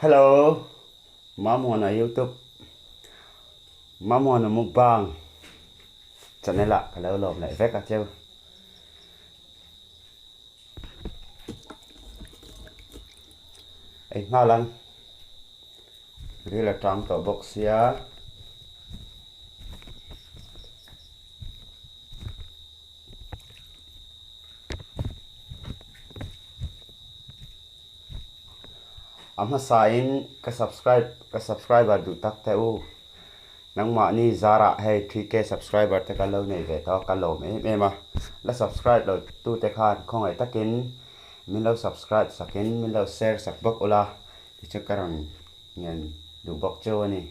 Hello Mamuana youtube Mamuana mukbang channel ah ka lo lawm leh vek a cheu. Ei nghal ang ril a tang tawh bawk sia. A hmasain ka subscribe ka subscriber duh tak te u. Nangmahni zarah hei 3K subscriber te ka lo nei ve tawh a, ka lawm em em a. La subscribe lo tute khan khawngaih takin min lo subscribe sakin min lo share sak bawk ula tichuan ka rawn ngen duh bawk cheu a ni.